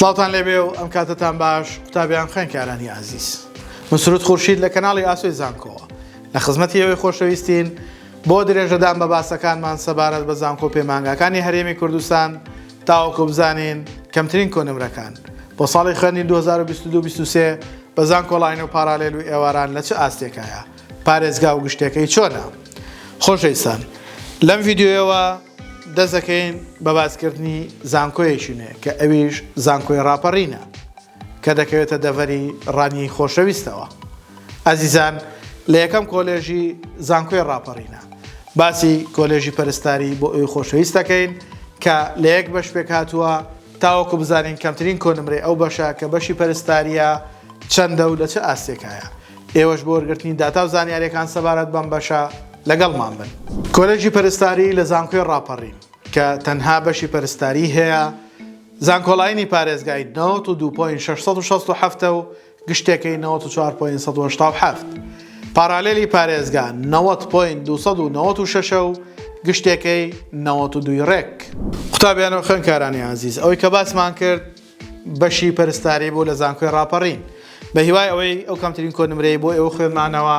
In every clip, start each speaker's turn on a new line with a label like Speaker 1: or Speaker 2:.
Speaker 1: سڵاوتان لێبێ و ئەم کاتەتان باش قوتابیان خوێندکارانی ئازیز من سرود خورشید لە کەناڵی ئاسۆی زانکۆوە لە خزمەتی ئێوەی خۆشەویستین بۆ درێژەدان بە باسەکانمان سەبارەت بە زانکۆ پەیمانگاکانی هەرێمی کوردستان تاوەکو بزانین کەمترین کۆنمرەکان بۆ ساڵی خوێندنی 2022-23 بە زانکۆلاین و پارالێل و ئێواران لە چ ئاستێکایە پارێزگا و گشتەکەی چۆنە خۆشەویستان لەم ڤیدیۆیەوە دەست دەکەین بە باسکردنی زانکۆیەکی نوێ کە ئەویش زانکۆی ڕاپەڕینە کە دەکەوێتە دەڤەری ڕانیەی خۆشەویستەوە. ئازیزان لە یەکەم کۆلێژی زانکۆی ڕاپەڕینە باسی کۆلێژی پەرستاری بۆ ئەوی خۆشەویست دەکەین کە لە یەک بەش پێکهاتووە تاوەکو بزانین کەمترین کۆنمرەی ئەو بەشە کە بەشی پەرستاریە چەندە و لە چ ئاستێکایە. ئێوەش بۆ وەرگرتنی داتا و زانیاریەکان سەبارەت بەم بەشە لەگەڵمان بن. کۆلێژی پەرستاری لە زانکۆی ڕاپەڕین کە تەنها بەشی پەرستاری هەیە، زانکۆلاینی پارێزگای 92 point 667 و گشتێکەی 94 point 187. پارالێلی پارێزگا 90 point 296 و گشتێکەی 92 ڕێک. قوتابیان و خوێندکارانی ئازیز ئەوەی کە باسمان کرد بەشی پەرستاری بوو لە زانکۆی ڕاپەڕین. بە هیوای ئەوەی ئەو کەمترین کۆنمرەی بۆ ئێوە خوێندمانەوە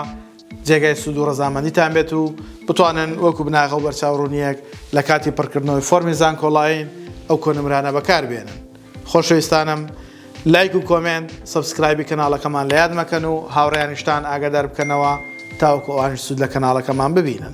Speaker 1: جێگای سوود و ڕەزامەندیتان بێت و بتوانن وەکو بناغە و بەرچاوڕوونییەک لە کاتی پڕکردنەوەی فۆرمی زانکۆلاین ئەو کۆنمرانە بەکاربێنن. خۆشەویستانم لایک و comment subscribe ی کەناڵەکەمان لە یاد مەکەن و هاوڕێیانیشتان ئاگادار بکەنەوە تاوەکو ئەوانیش سوود لە کەناڵەکەمان ببینن.